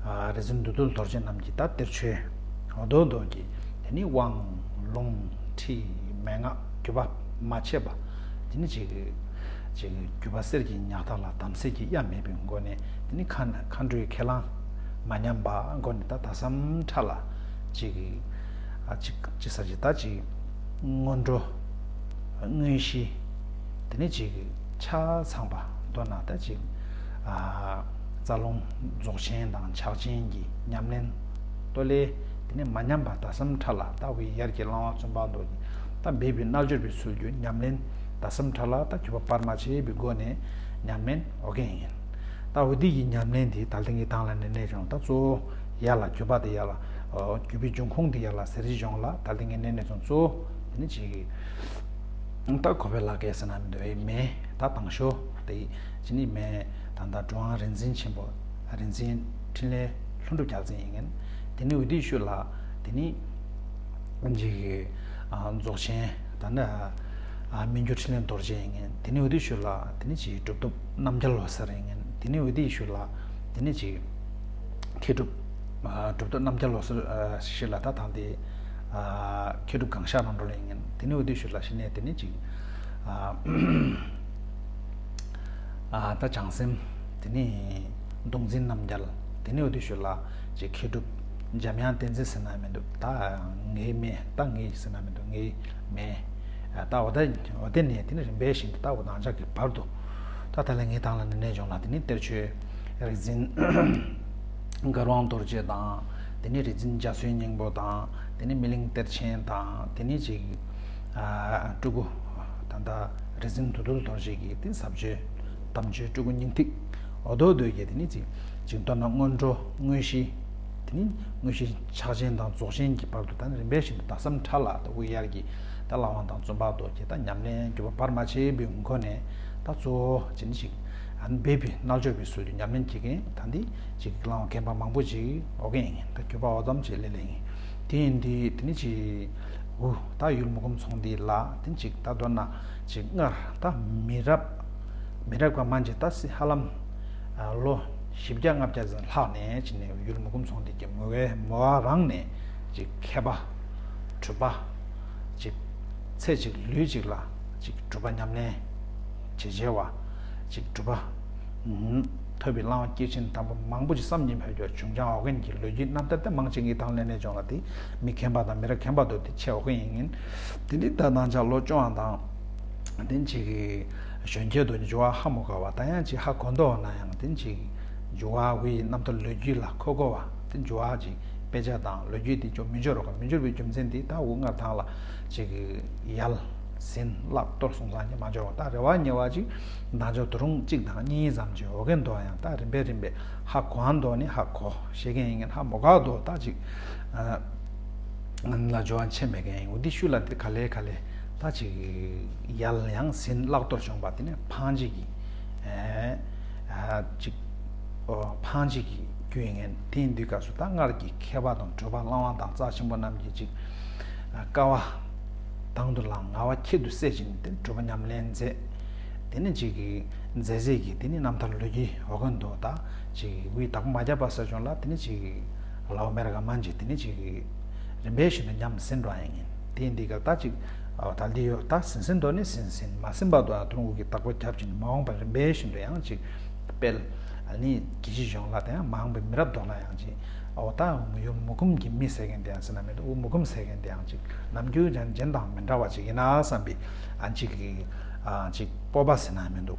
ཨ་རིག་འཛིན་བདུད་འདུལ་རྡོ་རྗེ་རྣམས་ཀྱི་ད་གཏེར་ཆོས་འོ་དོ་དོ་གི་དེ་ནི་དབང་ལུང་ཁྲིད་མན་ངག་རྒྱུད་པ་མ་ཆད་པ་དེ་ནི་ཅིག་ཅིག་རྒྱུད་པ་གསེར་གྱི་ཉག་ཐག་ལ་དམ་ཚིག་གི་གཡའ་མེད་པའི་སྒོ་ནས་དེ་ནི་མཁའ་མཁའ་འགྲོའི་ཁས་བླངས་མ་ཉམས་པ་སྒོ་ནས་ད་ད་སམ་ཁྲ་ལ་ཅིག་ཨ་ཅིག་ཅི་ས་ཅིག་ད་ཅིག་སྔོན་འགྲོ། དངོས་གཞི། དེ་ནས་ཅིག་ཆ་ཚང་པ་མདོར་ན་ད་ཅིག་ཨ་རྩ་རླུང་རྫོགས་ཆེན་དང་ཕྱག་ཆེན་གྱི་ཉམས་ལེན་ཏོ་ལེ་ དེ་ནས་མ་ཉམས་པར་ཟླ་གསུམ་ཕྲ་ལ་ད་འོ་ཡར་གྱི་བླ་མ་བཙུན་པ་མདོ་ད་འབད་པའི་རྣལ་འབྱོར་པའི་ཚུལ་གྱིས་ཉམས་ལེན་ཟླ་གསུམ་ཕྲ་ལ་ད་གུས་པ་བར་མ་ཆད་པའི་སྒོ་ནས་ཉམས་ལེན་འོ་གན་ཡིན། ད་འོ་དེ་ཡི་ཉམས་ལེན་དེ་ད་ལྟ་ངས་དང་ལ་ནས་གནས་སྦྱོང་ད་གཙོ་བོ་ཡར་ལ་གུས་པ་དེ་ཡར་ལ་གུས་པའི་འབྱུང་ཁུངས་དེ་ཡར་ལ་ཟེར་གྱི་སྦྱོང་ལ་ད་ལྟ་ངས་ནས་གནས་སྦྱོང་གཙོ་བོ་དེ་ནི་ཅིག་ད་གོ་བའི་ལག་སྐལ་ཟེར་ན་མི་འདུག་ཨེ་མེད། ད་དང་ཤོ་དེ་ཅི་ནི་མེད། ད་ད་གྲུབ་དབང་རིག་འཛིན་ཆེན་པོ་རིག་འཛིན་འཕྲིན་ལས་ལྷུན་གྲུབ་རྒྱལ་མཚན་ཡིན་ངན། དེ་ནི་འོ་དེའི་ཤུལ་ལ་དེ་ནི་ཅིག་རྫོགས་ཆེན་ད་ནི་སྨིན་གྱུར་འཕྲིན་ལས་རྡོ་རྗེ་ཡིན་ངན། དེ་ནི་འོ་དེའི་ཤུལ་ལ་དེ་ནི་ཅིག་གྲུབ་ཐོབ་རྣམ་རྒྱལ་འོད་ཟེར་ཡིན་ངན། དེ་ནི་འོ་དེའི་ཤུལ་ལ་དེ་ནི་ཅིག་མཁས་གྲུབ། གྲུབ་ཐོབ་རྣམ་རྒྱལ་འོད་ཟེར་ཞིག་ལ་ད་དང་དེ། མཁས་གྲུབ་གང་ཤར་རྣམ་གྲོལ་ཡིན་ངན། དེ་ནི་འོ་དེ་ཞུ་ལ་ཞི་ནས་དེ་ནི་ཅིག་ད་བྱང་སེམས། དེ་ནི་གདུང་འཛིན་རྣམ་རྒྱལ། དེ་ནི་འོ་དེ་ཞུ་ལ་ཅིག་མཁས་གྲུབ་འཇམ་དབྱངས་བསྟན་འཛིན་ཟེར་ན་མི་འདུག་ད་ངའི་མེད་ད་ངའི་ཟེར་ན་མི་འདུག་ངའི་མེད། ད་འོ་ད་འོ་དེ་ནས་དེ་ནི་རིམ་པས་བཞིན་དུ་ད་འོ་ནང་ཆགས་ཀྱི་བར་དུ། ད་ད་ལན་ངའི་དང་ལ་ནི་གནས་སྦྱོང་ལ་དེ་ནི་གཏེར་ཆོས་རིག་འཛིན། མཁས་དབང་རྡོ་རྗེ་དང་། དེ་ནས་རིག་འཛིན་འཇའ་ཚོན་སྙིང་པོ་དང་། དེ་ནས་སྨིན་གླིང་གཏེར་ཆེན་དང་། དེ་ནས་ཅིག་སྤྲུལ་སྐུ་ད་ལྟ་རིག་འཛིན་བདུད་འདུལ་རྡོ་རྗེ་གི་དེ་ཟབ་ཆོས་དམ་ཆོས་སྤྲུལ་སྐུ་སྙིང་ཐིག་འོ་དོ་དོ་གི་དེ་ནས་ཅིག་ཅིག་མདོར་ན་སྔོན་འགྲོ་དངོས་གཞི། དེ་ནས་དངོས་གཞི་ཕྱག་ཆེན་དང་རྫོགས་ཆེན་གྱི་བར་དུ་ད་ནི་རིམ་པས་བཞིན་དུ་ཟླ་གསུམ་ཕྲ་ལ་ད་དབུ་ཡར་གྱི་ད་བླ་མ་དང་བཙུན་པ་རྡོ་རྗེ་ད་ཉམས་ལེན་གྱི་བར་མ་ཆད་པའི་སྒོ་ནས་ད་གཙོ་བོ་ཅི་ནི་ཞིག་ཨ་ནི་འབད་པའི་རྣལ་འབྱོར་པའི་ཚུལ་དུ་ཉམས་ལེན་བྱེད་མཁན་ད་འདི་ཅིག་བླ་མ་མཁན་པ་མང་པོ་ཅིག་འོ་གན་ཡིན། ད་གུས་པ་འོ་ཙམ་ཅིག་ལས་ལས་ཡིན། དེ་ཡིན་དུས་དེ་ནི་ཅིག་འུ་ད་ཡུལ་མུ་ཁུམ་ཚོང་འདི་ལ་དེ་ཅིག་ད་མདོར་ན་ཅིག་སྔར་ད་མི་རབས་མི་རབས་ག་མན་ཅིག་ད་སྲིད་ཧ་ལམ་ལོ་བཞི་བརྒྱ་ལྔ་བརྒྱ་ཙམ་ལྷག་ནས་ཅིག་ནས་ཡུལ་མུ་ཁུམ་ཚོང་འདི་གི་མོ་བའི་མོ་བ་རང་ནས་ཅིག་མཁས་པ་གྲུབ་པ་ཅིག་ཚེ་གཅིག་ལུས་གཅིག་ལ་ཅིག་གྲུབ་པ་ཉམས་ལེན་བྱེད་བྱེད་བ་ཅིག་གྲུབ་པ་ཐོབ་པའི་བླ་མ་སྐྱེས་ཆེན་དམ་པ་མང་པོ་ཅིག་བསམ་གྱིས་མི་ཁྱབ་བྱུང་ཀྱང་འོ་གན་གྱི་ལོ་རྒྱུས་རྣམ་ཐར་དེ་མང་ཆེ་ངའི་དང་ལས་ནས་སྦྱོང་ལ་དེ་མི་མཁན་པ་དང་མི་རབས་མཁན་པ་དོ་དེ་ཆེ་འོ་གན་ཡིན་ངིན། དེ་འདི་ད་ནང་ཆ་ལོ་སྐྱོང་བ་དང་། དེ་ཅིག་གཞོན་སྐྱེས་དུ་འགྱུར་བ་ཧ་མོ་ག་བ་ད་ཡང་ཅིག་ཧ་གོ་མདོག་ན་ཡང་དེ་ཅིག་འགྱུར་བ་བའི་རྣམ་ཐར་ལོ་རྒྱུས་ལ་ཁོ་གོ་བ་དེ་འགྱུར་བ་ཅིག་དཔེ་ཆ་དང་ལོ་རྒྱུས་དེ་ཅུང་མི་འབྱོར་རོགས་མི་འབྱོར་བའི་རྒྱུ་མཚན་དེ་ད་འུ་ངར་ཐང་ལ་ཅིག་ཡལ་ཟིན་བརླག་གཏོར་སོང་ཙང་ཉི་མ་འབྱོར་བ་ད་རེ་བ་ཉེ་བ་ཅིག་ད་འཇོག་དུ་རུང་གཅིག་དང་གཉིས་ཙམ་གྱི་འོ་གན་དོ་ཡང་ད་རིམ་པས་རིམ་པས་ཧ་གོ་ཧ་མདོག་ནི་ཧ་གོ་ཤེས་མཁན་ཡིན་མཁན་ཧ་མོ་ག་དོ་ད་ཅིག་ལ་འབྱོར་བ་ཆེ་མེད་མཁན་ཡིན། འོ་འདི་ཤུལ་ལ་འདི་ག་ལེ་ག་ལེ་ད་ཅིག་ཡལ་ཡང་ཟིན་བརླག་གཏོར་བྱུང་བ་དེ་ནི་འཕང་བྱེད་ཀྱི་ཨེ་ཨ་ཅིག་ཨོ་འཕང་བྱེད་ཀྱི་རྒྱུ་ཡིན་མཁན་དེ་ཡིན་དུས་སྐབས་སུ་ད་སྔར་གྱི་མཁས་པ་དང་གྲུབ་པ་བླ་མ་དང་རྩ་ཆེན་པོ་རྣམས་ཀྱིས་ཅིག་དཀའ་བ་དང་དུ་བླངས་ངལ་བ་ཁྱད་དུ་བསད་ཅིང་དེ་གྲུབ་པ་ཉམས་ལེན་མཛད། དེ་ནི་ཅིག་གི་མཛད་རྗེས་ཀྱི་དེ་ནི་རྣམ་ཐར་ལོ་རྒྱུས་འོ་གན་དོ་ད་ཅིག་དབུས་དག་པ་མ་བརྒྱབ་པ་ཟེར་བྱུང་ལ་དེ་ནི་ཅིག་ལའོ་མེར་ག་མན་ཅིག་དེ་ནི་ཅིག་རིམ་པས་བཞིན་དུ་ཉམས་ཟིན་འགྲོ་ཡིན། དེ་འདི་ག་ད་ཅིག་ད་འདི་ཡོད་ད་ཟིན་ཟིན་དོ་ནི་ཟིན་ཟིན་མ་ཟིན་པ་དོ་ཡང་དུ་རུང་འུ་གི་བདག་པོ་རྒྱབ་ཅིང་མ་འོངས་པར་རིམ་པས་བཞིན་དུ་ཡང་ཅིག་སྤེལ་ནི་གི་ཅི་གཞུང་ལ་དེ་ཡང་མ་འོངས་པའི་མི་རབས་དོ་ལ་ཡང་ཅིག་འོ་ད་ཡུལ་མུ་ཁུམ་གྱི་མི་ཟེར་མཁན་དེ་ཡང་ཟེར་ན་མི་འདུག་འུ་མུ་ཁུམ་ཟེར་མཁན་དེ་ཡང་ཅིག་ནམ་རྒྱུན་ཅན་གཞན་དང་མི་འདྲ་བ་ཅིག་ཡིན་ན་བསམ་པའི་ཨ་ཅིག་གི་ཨ་ཅིག་སྤོབས་པ་ཟེར་ན་མི་འདུག་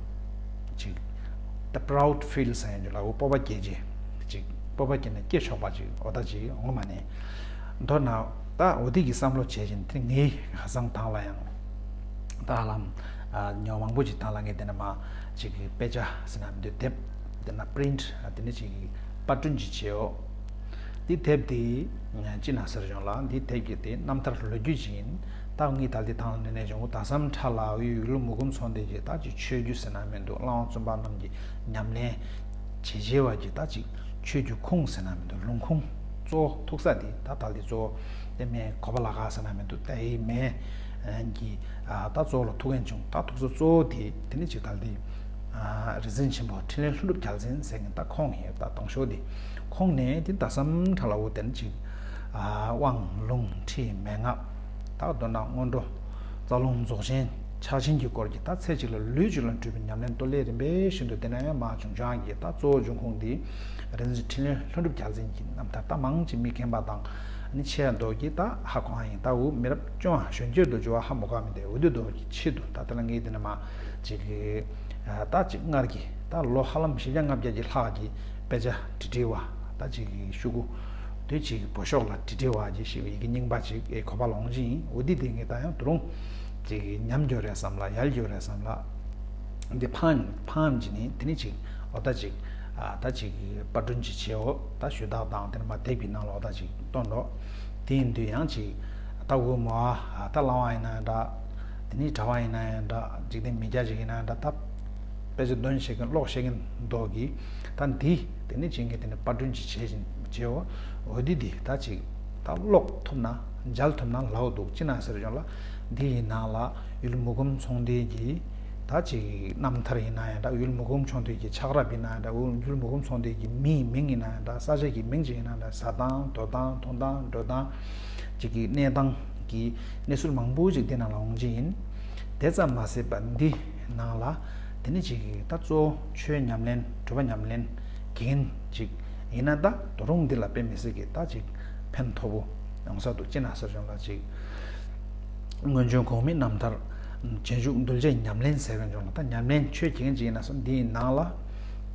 ཅིག་the proud feel ཟེར་ཡོད་ལ་འུ་སྤོབས་པ་སྐྱེ་རྗེས་ཅིག་སྤོབས་པ་སྐྱེ་ན་སྐྱེ་ཆོག་པ་ཅིག་འོ་ད་ཅིག་འོང་མ་ནས་མདོར་ན་ད་འོ་དེ་གི་བསམ་བློ་བྱས་ཅིང་དེ་ངའི་ཧ་སང་ཐང་ལ་ཡང་ད་ཧ་ལམ་ཉོ་མང་པོ་ཅིག་ཐང་ལ་ངས་དེ་ནས་མ་ཅིག་གི་དཔེ་ཆ་ཟེར་ན་མི་འདུག་དེབ་དེ་ན་print དེ་ནས་ཅིག་གི་པར་སྐྲུན་ཅིག་བྱེད་འོ། དེ་དེབ་དེ་ཅི་ན་ཟེར་བྱུང་ལ་འདི་དེབ་ཀྱི་དེ་རྣམ་ཐར་ལོ་རྒྱུས་ཅིག་ཡིན། ད་ངས་ད་ལྟའི་ཐང་ལ་ནས་བྱུང་ད་སམ་ཁྲ་ལ་འོས་ཡུལ་མུ་གུམ་ཚོང་དེ་གྱི་ད་ཅིག་ཆོས་བརྒྱུད་ཟེར་ན་མི་འདུག་བླ་མ་བཙུན་པ་རྣམས་ཀྱི་ཉམས་ལེན་བྱེད་བྱེད་བ་གྱི་ད་ཅིག་ཆོས་ཀྱི་ཁུངས་ཟེར་ན་མི་འདུག་ལུང་ཁུངས་གཙོ་བོ་ཐུག་ས་དེ་ད་ད་ལྟའི་གཙོ་བོ་དེ་མེད་གོ་བ་ལ་ག་ཟེར་ན་མི་འདུག་ད་ཡི་མེད་ཀྱི་ད་གཙོ་བོ་ལ་ཐུག་མཁན་བྱུང་ད་ཐུག་ས་གཙོ་བོ་དེ་དེ་ནི་ཅིག་ད་ལྟའི་རིག་འཛིན་ཆེན་པོ་འཕྲིན་ལས་ལྷུན་གྲུབ་རྒྱལ་མཚན་ཟེར་མཁན་ད་ཁོང་ཡོད་ད་དང་ཤོག་དེ་ཁོང་ནས་དེ་ད་སམ་ཁྲ་ལ་འོ་དེ་ནི་ཅིག་དབང་ལུང་ཁྲིད་མན་ངག་ད་མདོར་ན་སྔོན་འགྲོ་རྩ་རླུང་རྫོགས་ཆེན་ཕྱག་ཆེན་གྱི་སྐོར་གྱི་ད་ཚེ་གཅིག་ལ་ལུས་གཅིག་ལ་འགྲུབ་པའི་ཉམས་ལེན་གཏོད་ལས་རིམ་པས་བཞིན་དུ་དེ་ན་ཡང་མ་བྱུང་བྱུང་གི་ད་གཙོ་བོ་འབྱུང་ཁུངས་འདི་རིག་འཛིན་འཕྲིན་ལས་ལྷུན་གྲུབ་རྒྱལ་མཚན་གྱི་རྣམ་ཐར་ད་མང་ཆེ་མི་མཁྱེན་པ་དང་ནི་ཆེ་མདོག་གི་ད་ཧ་གོ་ཡིན་ད་འུ་མི་རབས་བཅོ་ལྔ་གཞོན་སྐྱེས་དུ་འགྱུར་བ་ཧ་མོ་ག་མི་འདས་འུ་དུ་མདོག་གི་ཆེད་དུ་ད་དེ་ལ་ངས་དེ་ན་མ་ཅིག་གི་ད་ཅིག་སྔར་གྱི་ད་ལོ་ཧ་ལམ་བཞི་བརྒྱ་ལྔ་བརྒྱ་གྱི་ལྷག་གི་དཔེ་ཆ་བྲི་བྲི་བ་ད་ཅིག་གི་ཤུ་གུ་ དུས་ཅིག་བོད་ཤོག་ལ་བྲིས་བྲིས་བ་ཅིག་ཞིག་ཡི་གེ་རྙིང་པ་ཅིག་ཨེ་གོ་བ་ལོང་ཅིག་ཡིན། འོ་འདི་དེ་ངས་ད་ཡང་དུ་རུང་ཅིག་ཉམས་འགྱོ་རེད་བསམ་ལ་ཡལ་འགྱོ་རེད་བསམ་ལ། འདི་ཕངས་ཕངས་ཅིག་ནི་དེ་ནི་ཅིག་འོ་ད་ཅིག་ཨ་ད་ཅིག་པར་སྐྲུན་ཅིག་བྱེད་འོ་ད་ཞུ་དག་དང་དེ་ནི་མ་དེབ་ཀྱི་ནང་ལ་འོ་ད་ཅིག་སྟོན་འགྲོ། དེ་ཡིན་དུས་ཡང་ཅིག་ད་འུ་མོ་ཨ་ད་བླ་བ་ཡིན་ན་ཡང་འདྲ། དེ་ནི་གྲྭ་བ་ཡིན་ན་ཡང་འདྲ། འཇིག་རྟེན་མི་སྐྱ་ཅིག་ཡིན་ན་ཡང་འདྲ། ད་དཔེ་ཆ་འདོན་ཤེས་མཁན་ཀློག་ཤེས་མཁན་མདོག་གིས་ད་འདི་དེ་ནི་བྱེད་མཁན་དེ་ནི་པར་སྐྲུན་ཅིག་བྱེད་བཞིན་བྱེད་འོ། འོ་འདི་འདི་ད་ཅིག་ད་ཀློག་ཐུབ་ན་མཇལ་ཐུབ་ན་ལའོ་འདུག་ཅི་ན་ཟེར་ཀྱང་ལ་འདི་ཡི་ནང་ལ་ཡུལ་མུ་གུམ་ཚོང་སྡེ་གི་ད་ཅིག་རྣམ་ཐར་ཡིན་ན་ཡང་འདྲ། ཡུལ་མུ་གུམ་ཚོང་སྡེ་གི་ཆགས་རབས་ཡིན་ན་ཡང་འདྲ། ཡུལ་མུ་གུམ་ཚོང་སྡེ་གི་མིའི་མིང་ཡིན་ན་ཡང་འདྲ། ས་ཆ་གི་མིང་ཅིག་ཡིན་ན་འདྲ། ཟ་སྟངས་འདོན་སྟངས་འཐུང་སྟངས་འགྲོ་སྟངས་ཅིག་གི་གནས་སྟངས་ཀྱི་གནས་ཚུལ་མང་པོ་ཅིག་འདི་ནང་ལ་འོང་གི་ཡིན། དེ་ཙམ་མ་ཟད་པ་འདི་ནང་ལ་དེ་ནི་ཅིག་ད་གཙོ་བོ་ཆོས་ཉམས་ལེན་སྒྲུབ་པ་ཉམས་ལེན་གྱིན་ཅིག་ཡིན་ན་ད་དོ་རུང་འདི་ལ་དཔེ་མི་སྲིད་ཀྱི་ད་ཅིག་ཕན་ཐོགས་པོ་ཡོང་ས་འདུག་ཅི་ན་ཟེར་བྱུང་ལ་ཅིག་སྔོན་བྱོན་གོང་མའི་རྣམ་ཐར་རྗེས་འཇུག་གདུལ་བྱའི་ཉམས་ལེན་ཟེར་བའི་བྱུང་ལ་ད་ཉམས་ལེན་ཆོས་ཀྱི་ཅིག་ཡིན་ན་སོ་འདིའི་ནང་ལ་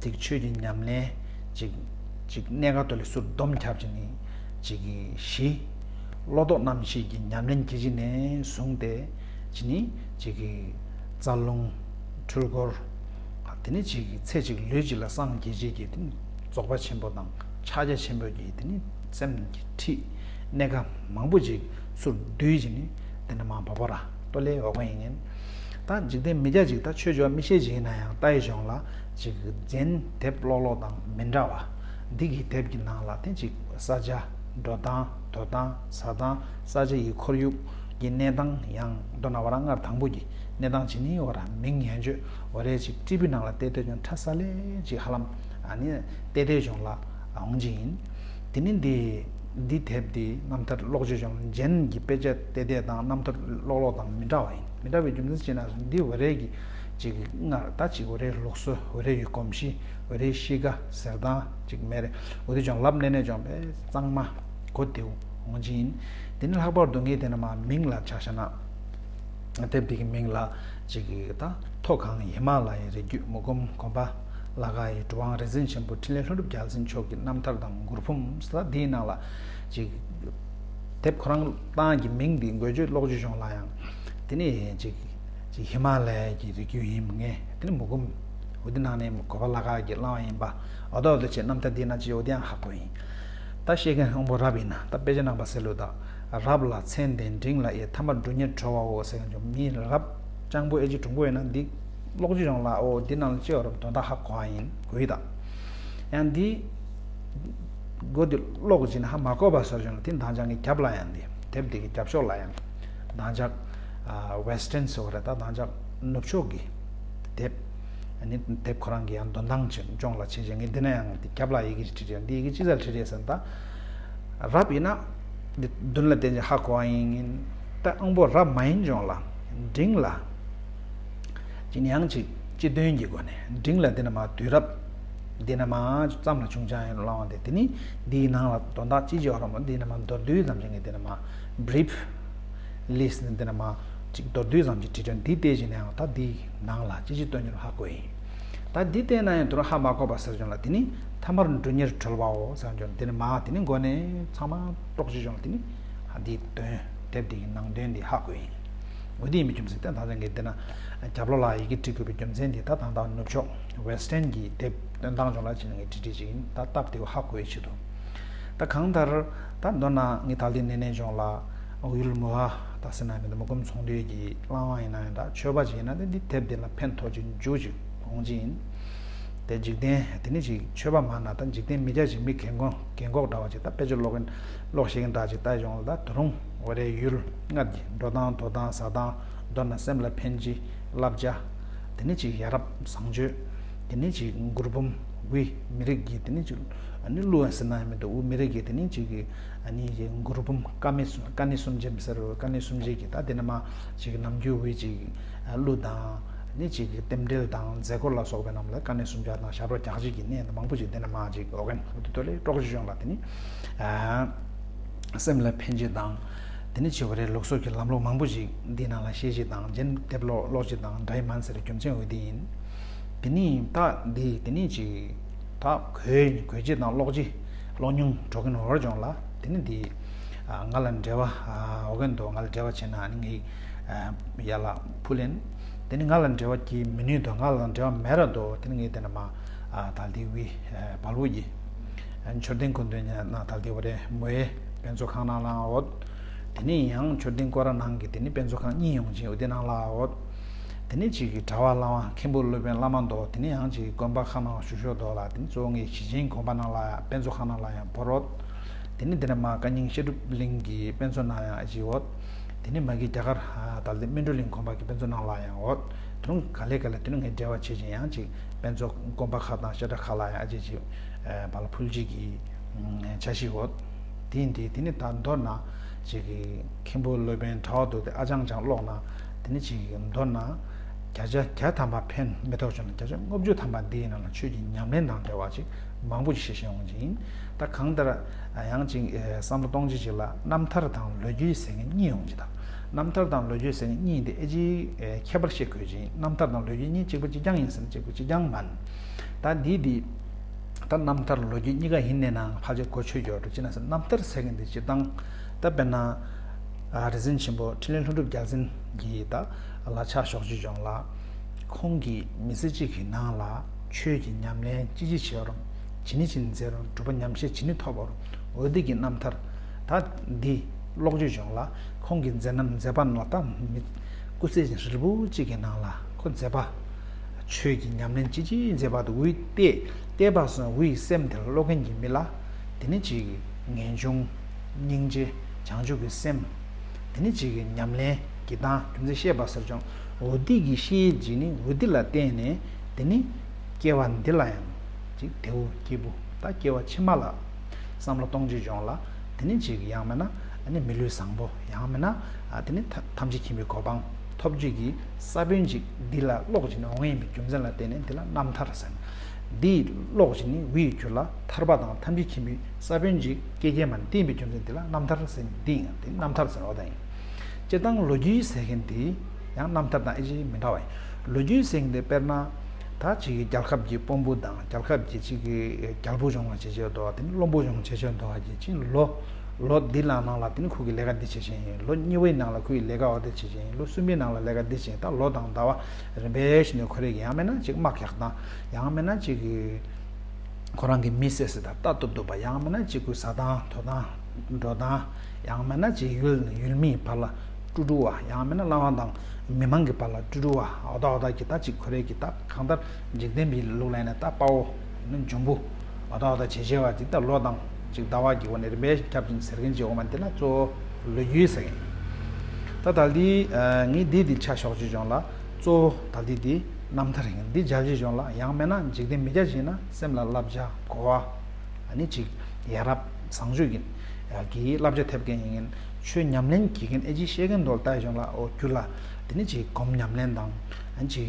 ཅིག་ཆོས་ཀྱི་ཉམས་ལེན་ཅིག་ཅིག་གནས་སྐབས་དུ་ལས་སུ་སྡོམ་ཁྱབ་ཅིག་ནི་ཅིག་གི་བཞི། བློ་ལྡོག་རྣམ་བཞི་གི་ཉམས་ལེན་གྱི་ཅིག་ནས་བཟུང་སྟེ་ཅིག་ནི་ཅིག་གི་རྩ་རླུང་འཁྲུལ་འཁོར། དེ་ནི་ཅིག་གི་ཚེ་གཅིག་ལུས་གཅིག་ལ་སངས་རྒྱས་ཅིག་གི་དེ་ནི་རྫོགས་པ་ཆེན་པོ་དང་ཕྱག་རྒྱ་ཆེན་པོ་གི་དེ་ནི་སེམས་ཀྱི་ཁྲིད་གནས་སྐབས་མང་པོ་ཅིག་ཚུར་བསྡུས་ཅིག་ནི་དེ་ནི་མ་འབབ་པ་ར་ཏོ་ལེ་འོག་པ་ཡིན་ངེན། ད་འཇིག་རྟེན་མི་སྐྱ་ཅིག་ད་ཆོས་འབྱོར་མི་ཤེས་ཅིག་ཡིན་ན་ཡང་ལྟ་ཡི་གཞུང་ལ་ཅིག་རྒྱན་དེབ་ཀློག་ཀློག་དང་མི་འདྲ་བ། འདི་གི་དེབ་ཀྱི་ནང་ལ་དེ་ཅིག་ས་ཆ་འགྲོ་སྟངས་འདོན་སྟངས་ཟ་སྟངས་ས་ཆ་ཡི་ཁོར་ཡུག་གི་གནས་སྟངས་ཡང་མདོར་ན་བ་ར་སྔར་དང་པོ་གི་གནས་སྟངས་ཅི་ནི་བ་ར་མིང་ཡན་ཆོད་བ་རེ་ཅིག་ཀྲི་པི་ནང་ལ་བལྟས་བལྟས་ཀྱང་ཁྲ་ས་ལེ་ཅིག་ཧ་ལམ་ཨ་ནི་བལྟས་བལྟས་གཞུང་ལ་འོང་ཅིག་ཡིན། དེ་ནི་འདི་འདི་དེབ་འདི་རྣམ་ཐར་ཀློག་བརྗོད་ཀྱང་རྒྱན་གྱི་དཔེ་ཆ་བལྟས་བལྟས་དང་རྣམ་ཐར་ཀློག་ཀློག་དང་མི་འདྲ་བ་ཡིན། མི་འདྲ་བའི་རྒྱུ་མཚན་ཅི་ན་འདི་བ་རེ་གི་ཅིག་སྔར་ད་ཅིག་འོ་རེ་ལུགས་སྲོལ་འོ་རེ་ཡི་གོམས་གཤིས་འོ་རེ་གཤིས་ཀ་ཟེར་སྟངས་ཅིག་མེད་རེད། འོ་དེ་ཀྱང་ལབ་ནས་ནས་ཀྱང་པས་གཙང་མ་གོ་དེའུ་འོང་ཅི་ཡིན། དེ་ནི་ལྷག་པར་དུ་ངས་དེ་ན་མ་མིང་ལ་ཆ་བཞག་ན། དེབ་དེ་གི་མིང་ལ་ཅིག་གི་ད་མཐོ་སྒང་ཧི་མ་ལ་ཡའི་རི་རྒྱུད་མུ་གུམ་གོམ་པ་ལ་ག་ཡི་གྲུབ་དབང་རིག་འཛིན་ཆེན་པོ་འཕྲིན་ལས་ལྷུན་གྲུབ་རྒྱལ་མཚན་མཆོག་གི་རྣམ་ཐར་དང་མགུར་འབུམ་ས་དེའི་ནང་ལ་ཅིག་དེབ་ཁོ་རང་ཏང་གི་མིང་འདི་འགོད་བརྗོད་ཀློག་བརྗོད་གཞུང་ལ་ཡང་དེ་ནི་ཅིག་ཅིག་ཧི་མ་ལ་ཡ་གི་རི་རྒྱུད་ཡིན་ངེས་དེ་ནི་མུ་གུམ་འོ་དེ་ནང་ནས་གོ་བ་ལ་ག་གི་བླང་བ་ཡིན་པ་འོ་ད་འོ་དེ་ཆེ་རྣམ་ཐར་འདི་ན་ཅི་འོ་དེ་ཡང་ཧ་གོ་ཡིན། ད་ཤེས་མཁན་དབང་པོ་རབ་ཡིན་ན་ད་དཔེ་ཆ་ནང་པ་ཟེར་ལོ་ད་རབ་ལ་མཚན་ལྡན་འབྲིང་ལ་དབྱེ་ཐ་མར་འབྲུ་གཉེར་གྲོལ་བའོ་ཟེར་མཁན་ཅིག་མི་རབ་སྤྱང་པོ་ཨེ་ཅིག་གྲུང་པོ་ཡིན་ན་འདི་ཀློག་ཅི་རུང་ལ་ཨོ་འདི་ནང་ལ་ཅི་ཡོད་རབ་དོན་དག་ཧ་གོ་བ་ཡིན་གོ་ཡི་ད། ཡང་འདི་སྒོ་འདི་ཀློག་ཅིག་ན་ཧ་མ་གོ་བ་ཟེར་བྱུང་ན་དེ་མདང་ཅག་གི་རྒྱབ་ལ་ཡང་འདི་དེབ་འདི་གི་རྒྱབ་ཤོག་ལ་ཡང་མདང་ཅག་ཨ་Western་ཟེར་བ་རེད་ད་མདང་ཅག་ནུབ་ཕྱོགས་ཀྱི་དེབ། ཨ་ནི་དེབ་ཁོ་རང་གི་ཡང་འདོན་སྟངས་ཅིག་སྦྱོང་ལ་བྱེད་ཅིང་ངས་འདི་ན་ཡང་འདི་རྒྱབ་ལ་ཡི་གེ་ཅིག་བྲིས་ཡོད་འདི་ཡི་གེ་ཅི་ཟེར་བྲིས་རེད་ཟེར་ན་ད། རབ་ཡིན་ན་འདི་མདུན་ལ་བསྟན་ཅིང་ཧ་གོ་བ་ཡིན་ད་དབང་པོ་རབ་མ་ཡིན་ཅོང་ལ་འབྲིང་ལ། ཅིག་ཡང་ཅིག་སྤྱི་དོན་གྱི་སྒོ་ནས་འབྲིང་ལ་འདི་ན་མ་དུས་རབས་འདི་ན་མ་ཙམ་ལ་ཆུང་ཆུང་ཡིན་ལ་བ་འདི་དེ་ནི་འདིའི་ནང་ལ་དོན་དག་ཅི་ཅི་ཡོད་རམ་འདི་ན་མ་མདོར་བསྡུས་ཙམ་ཅིག་ངས་འདི་ན་མ་brief list་འདི་ན་མ་ཅིག་མདོར་བསྡུས་ཙམ་ཅིག་བྲིས་ཀྱང་འདི་བལྟས་ཀྱི་ནའང་ད་འདིའི་ནང་ལ་ཅི་ཅི་སྟོན་རྒྱུར་ཧ་གོ་ཡིན། ད་འདི་བལྟས་ན་ཡང་དུ་ར་ཧ་མ་གོ་བ་ཟེར་ཀྱང་ལ་དེ་ནི་ཐ་མར་འབྲུ་གཉེར་གྲོལ་བའོ་ཟེར་ཀྱང་དེ་ནི་མ་དེ་ནི་མགོ་ནས་ཚང་མ་རྟོགས་ཅི་ཀྱང་ལ་དེ་ནི་ཧ་འདིའི་དོན་དེབ་འདི་ཡི་ནང་དོན་འདི་ཧ་གོ་ཡིན། འོ་དེ་ཡིན་པའི་རྒྱུ་མཚན་དེ་ད་ལྟ་ངས་བལྟས་ན་རྒྱབ་ལོགས་ལ་ཡི་གེ་བྲིས་དགོས་པའི་རྒྱུ་མཚན་འདི་ད་ད་ལྟ་ནུབ་ཕྱོགས་Western་གྱི་དེབ་སྟོན་སྟངས་ཀྱང་ལ་ཅི་ནས་ངས་བྲིས་བྲིས་ཅིག་ཡིན་ད་སྟབས་བདེ་བོ་ཧ་གོ་ཡི་ཆེད་དུ། ད་གང་ལྟར་ད་མདོར་ན་ངས་ད་ལྟའི་ནས་ནས་ཀྱང་ལ་ཡུལ་མུ་ཧ་ད་ཟེར་ན་མི་འདུག་མུ་གུམ་ཚོང་འདུས་ཀྱི་བླ་བ་ཡིན་ན་ཡང་ད་ཆོས་པ་ཅིག་ཡིན་ན་ད་འདི་དེབ་འདི་ལ་ཕན་ཐོགས་ཅིག་འཇུ་ཅིག་འོང་ཅིག་ཡིན། དེ་འཇིག་རྟེན་དེ་ནི་ཅིག་ཆོས་པ་མ་ན་ད་འཇིག་རྟེན་མི་སྐྱ་ཅིག་མི་རྒན་གོག་རྒན་གོག་འདྲ་བ་ཅིག་ད་དཔེ་ཆ་ཀློག་མཁན་ཀློག་ཤེས་མཁན་འདྲ་ཅིག་ལྟ་ཡོང་ལ་ད་དུ་རུང་འོ་རེ་ཡུལ་སྔར་གྱི་འགྲོ་སྟངས་འདོན་སྟངས་ཟ་སྟངས་མདོར་ན་སེམས་ལ་ཕན་ཅིག་བསླབ་བྱ། དེ་ནི་ཅིག་ཡ་རབས་བཟང་སྤྱོད། དེ་ནི་ཅིག་མགུར་འབུམ་དབུས་མི་རིགས་ཀྱི་དེ་ནི་ཅིག་ཨ་ནི་གླུ་ཟེར་ན་ཡང་མི་འདུག་དབུས་མི་རིགས་ཀྱི་དེ་ནི་ཅིག་གི་ཨ་ནི་ཅིག་མགུར་འབུམ་ཀ་མི་སུ་ཀ་ནི་སུམ་བརྒྱ་མི་ཟེར་རོ་ཀ་ནི་སུམ་བརྒྱ་གི་ད་དེ་ནི་མ་ཅིག་ནམ་རྒྱུན་དབུས་ཅིག་གླུ་དང་ནི་ཅིག་གི་རྟེན་འབྲེལ་དང་མཛད་སྒོ་ལ་སོགས་པའི་རྣམས་ལ་ཀ་ནི་སུམ་བརྒྱ་དང་ཞབས་བྲོ་རྒྱག་བྱེད་ཀྱི་གནས་མང་པོ་ཅིག་དེ་ནི་མ་ཅིག་འོ་གན་འོ་དེ་ཐོག་ལས་དཀྲོག་ཅིག་བྱུང་ལ་དེ་ནི་ཨ། སེམས་ལ་ཕན་ཆེད་དང་། དེ་ནི་བྱེད་པ་རེད་ལུགས་སྲོལ་གྱི་ལམ་ལུགས་མང་པོ་ཞིག་འདིའི་ནང་ལ་ཤེས་ཆེད་དང་རྒྱན་དེབ་ཀློག་ཀློག་ཆེད་དང་འདྲ་ཡི་མན་ཟེར་རྒྱུ་མཚན་འོ་དེ་ཡིན། དེ་ནི་ད་འདི་དེ་ནི་ཅིག་ད་གོས་གོས་ཆེད་དང་ཀློག་ཆེད་ ཀློག་མྱོང་འགྲོ་གིན་འོར་ཅོང་ལ། དེ་ནི་འདི་ང་ལ་འབྲེལ་བ་འོ་གིན་དུ་ང་ལ་འབྲེལ་བ་བྱེད་ན་ནི་ངའི་ཡ་ལ་ཕུལ་ཡིན། དེ་ནི་ང་ལ་འབྲེལ་བ་གྱི་མི་ནུས་དུ་ང་ལ་འབྲེལ་བ་མེད་ར་དུ་དེ་ནི་ངའི་དེ་ནི་མ་ད་ལྟའི་བི་བལ་བོ་ཡི་མཆོད་རྟེན་ཀུན་འདོན་ཉ་ན་ད་ལྟའི་བ་རེ་མོའི་དཔེ་མཛོད་ཁང་ནང་ལའང་འོད། དེ་ནས་ཡང་མཆོད་རྟེན་སྐོར་ར་ནང་གི་དེ་ནས་དཔེ་མཛོད་ཁང་གཉིས་ཡོང་ཅིང་འོ་དེ་ནང་ལའོ། དེ་ནས་ཅིག་གི་གྲྭ་བ་བླ་མ་མཁན་པོ་སློབ་དཔོན་བླ་མ་མདོ་དེ་ནས་ཡང་ཅིག་གི་དགོན་པ་ཁག་ནང་བཞུགས་ཤོག་མདོ་ལ་དེ་ནས་གཙོ་བོ་ངའི་གཞིས་ཆེན་དགོན་པ་ནང་ལ་ཡང་དཔེ་མཛོད་ཁང་ནང་ལ་ཡང་བོར་འོ། དེ་ནས་དེ་ནས་མ་བཀའ་རྙིང་བཤད་སྒྲུབ་གླིང་གི་དཔེ་མཛོད་ནང་ཡང་ཨ་ཅི་འོ། དེ་ནས་མ་གི་རྒྱ་གར་ད་ལྟ་སྨིན་གྲོལ་གླིང་དགོན་པ་གི་དཔེ་མཛོད་ནང་ལ་ཡང་འོ། དེ་རུང་ག་ལེ་ག་ལེ་དེ་ནས་ངའི་འབྲེལ་བ་བྱེད་ཅིང་ཡང་ཅིག་དཔེ་མཛོད་དགོན་པ་ཁག་དང་བཤད་གྲྭ་ཁག་ལ་ཡང་ཨ་ཅི་ཅིག་བ་ལ་ཕུལ་ཅིག་གི་འཆར་གཞི་འོ། དེ་ཡིན་དེ་དེ་ནི་ད་མདོར་ན་ཅིག་གི་མཁན་པོ་སློབ་དཔོན་གྲྭ་བ་དུ་དེ་ཨ་ཅང་ཅང་ཀློག་ན་དེ་ནི་ཅིག་གི་མདོར་ན་བརྒྱ་ཆ་བརྒྱ་ཐམ་པ་ཕན་མི་ཐོགས་བྱུང་ན་བརྒྱ་ཆ་ལྔ་བཅུ་ཐམ་པ་འདིའི་ནང་ལ་ཆོས་ཀྱི་ཉམས་ལེན་དང་འབྲེལ་བ་ཅིག་མང་པོ་ཞིག་བཤད་བཤད་འོང་ཅིང་ད་གང་ལྟར་ཡང་ཅིག་བསམ་བློ་གཏོང་ཅིག་ཅིག་ལ་རྣམ་ཐར་དང་ལོ་རྒྱུས་ཟེར་མཁན་གཉིས་ཡོང་ཅིག་དང་རྣམ་ཐར་དང་ལོ་རྒྱུས་ཟེར་མཁན་གཉིས་འདི་ཨེ་ཅིག་ཁྱད་པར་བཤད་དགོས་ཅིང་རྣམ་ཐར་དང་ལོ་རྒྱུས་གཉིས་གཅིག་པ་གཅིག་རྐྱང་ཡིན་ཟེར་ན་གཅིག་པ་གཅིག་རྐྱང་མིན། ད་འདི་འདི། ད་རྣམ་ཐར་ལོ་རྒྱུས་གཉིས་ཀ་ཡིན་ནས་ནའང་ཕལ་ཆེར་གོ་ཆོད་ཡོད་འགྲོ་ཅི་ན་ཟེར་རྣམ་ཐར་ཟེར་མཁན་འདི་སྤྱིར་བཏང་ད་དཔེར་ན། རིག་འཛིན་ཆེན་པོ་འཕྲིན་ལས་ལྷུན་གྲུབ་རྒྱལ་མཚན་གྱིས་ད་ལ་ཕྱག་ཞོག་ཅིག་ཅོང་ལ། ཁོང་གིས་མི་ཚེ་གཅིག་གི་ནང་ལ་ཆོས་ཀྱི་ཉམས་ལེན་ཅི་ཅི་བྱས་རུང་ཇི་ནི་ཅི་ནི་མཛད་རུང་སྒྲུབ་པ་ཉམས་བཞེས་ཇི་ནི་ཐོབ་རུང་འོ་འདི་གི་རྣམ་ཐར་ད་འདི་ཀློག་ཅིག་ཅོང་ལ་ཁོང་གི་མཛད་རྣམ་མཛད་པ་ནང་ལ་ད་མི་སྐུ་ཚེ་རིལ་པོ་གཅིག་གི་ནང་ལ་ཁོ་མཛད་པ། ཆོས་ཀྱི་ཉམས་ལེན་ཅི་ཅི་མཛད་པ་དུ་འུའི་བལྟས་བལྟས་པ་སོང་འུའི་སེམས་དེར་ཀློག་མཁན་གྱི་མི་ལ། དེ་ནི་ཅིག་ངེས་འབྱུང་། སྙིང་རྗེ། བྱང་ཆུབ་ཀྱི་སེམས། དེ་ནི་ཅིག་ཉམས་ལེན་གྱི་སྟངས་རྒྱུ་མཚན་བཤད་པ་ཟེར་ཀྱང་འོ་འདི་གི་ཤེས་ཀྱི་ནི་འོ་འདི་ལ་བརྟེན་ནས་དེ་ནི་སྐྱེ་བ་འདི་ལ་ཡང་ཅིག་དེའུ་སྐྱེས་བུ་ད་སྐྱེ་བ་ཕྱི་མ་ལ་བསམ་བློ་གཏོང་ཅིག་ཅོང་ལ། དེ་ནི་ཅིག་ཡང་མིན་ན་ཨ་ནི་མི་ལུས་བཟང་པོ་ཡང་མིན་ན་ཨ་དེ་ནི་ཐ་ཐམས་ཅད་མཁྱེན་པའི་གོ་འཕང་ཐོབ་རྒྱུ་གི་ས་བོན་ཅིག་འདི་ལ་ཀློག་ཅིག་ནི་འོང་ཡིན་པའི་རྒྱུ་མཚན་ལ་བརྟེན་ནས་འདི་ལ་རྣམ་ཐར་ཟེར། འདི་ཀློག་ཅིག་ནི་འུའི་རྒྱུད་ལ་ཐར་པ་དང་ཐམས་ཅད་མཁྱེན་པའི་ས་བོན་ཅིག་སྐྱེ་སྐྱེ་མ་འདི་ཡིན་པའི་རྒྱུ་མཚན་འདི་ལ་རྣམ་ཐར་ཟེར་འདི་ཡིན་འདི་རྣམ་ཐར་ཟེར་བ་དང་ཡིན། སྤྱིར་བཏང་ལོ་རྒྱུས་ཟེར་མཁན་འདི་ཡང་རྣམ་ཐར་དང་ཨེ་ཅིག་མི་འདྲ་བ་ཡིན། ལོ་རྒྱུས་ཟེར་མཁན་འདི་དཔེར་ན། ད་ཅིག་གི་རྒྱལ་ཁབ་ཀྱི་དཔོན་པོ་དང་རྒྱལ་ཁབ་ཀྱི་ཅིག་གི་རྒྱལ་པོ་བྱུང་བ་བྱེད་བྱེད་དོ་དེ་ནི་བློན་པོ་བྱུང་བྱེད་བྱེད་དོ་བ་བྱེད་ཅིང་ལོ། ལོ་འདི་ལ་ནང་ལ་དེ་ནི་ཁོ་གི་ལས་ཀ་འདི་བྱེད་བཞིན་ཡིན་ལོ་གཉིས་པའི་ནང་ལ་ཁོ་གི་ལས་ཀ་འོ་དེ་བྱེད་བཞིན་ཡིན་ལོ་གསུམ་པའི་ནང་ལ་ལས་ཀ་འདི་བྱེད་ད་ལོ་དང་ཟླ་བ་རིམ་པས་བཞིན་དུ་ཁོ་རེ་གི་ཡང་མིན་ན་ཅིག་དམག་རྒྱག་སྟངས་ཡང་མིན་ན་ཅིག་གི་ཁོ་རང་གི་མི་བསད་ཟེར་དང་ལྟ་གཏུབ་གཏུབ་པ་ཡང་མིན་ན་ཅིག་གི་ཟ་སྟངས་འཐུང་སྟངས་འགྲོ་སྟངས་ཡང་མིན་ན་ཅིག་ཡུལ་ཡུལ་མིའི་བར་ལ། ཀྲུ་ཀྲུ་བ་ཡང་མིན་ན་བླ་མ་དང་མི་མང་གི་བར་ལ་ཀྲུ་ཀྲུ་བ་འོ་ད་འོ་ད་གི་ད་ཅིག་ཁོ་རེ་གི་ད་གང་ལྟར་འཇིག་རྟེན་པའི་ལུགས་ལ་ཡིན་ན་ད་དཔའ་བོ་ནི་འཇོན་པོ་འོ་ད་འོ་ད་བྱེད་བྱེད་བ་ཅིག་ད་ལོ་དང་ཅིག་ཟླ་བ་གི་འོ་ནས་རིམ་པས་ཁྱབ་ཅིང་ཟེར་མཁན་ཅིག་འོ་མ་འདི་ལ་གཙོ་བོ་ལོ་རྒྱུས་ཟེར་མཁན་ད་ད་འདི་ངས་འདི་འདི་ཆ་ཞོག་ཅིག་ཅོང་ལ་གཙོ་བོ་ད་འདི་འདི་རྣམ་ཐར་ཡིན་འདི་མཇལ་ཅིག་ཅོང་ལ་ཡང་མིན་ན་འཇིག་རྟེན་མི་མཇལ་ཅིག་ན་སེམས་ལ་བསླབ་བྱ་གོ་བ། ཨ་ནི་ཅིག་ཡ་རབས་བཟང་སྤྱོད་ཀྱི་ཀྱི་བསླབ་བྱ་ཐེབས་མཁན་ཡིན་མཁན་ཆོས་ཉམས་ལེན་གྱི་མཁན་ཨེ་ཅིག་ཤེས་མཁན་འདོད་ལྟ་ཡོང་ལ་ཨོ་རྒྱུ་ལ་དེ་ནི་ཅིག་སྒོམ་ཉམས་ལེན་དང་ཨ་ནི་ཅིག་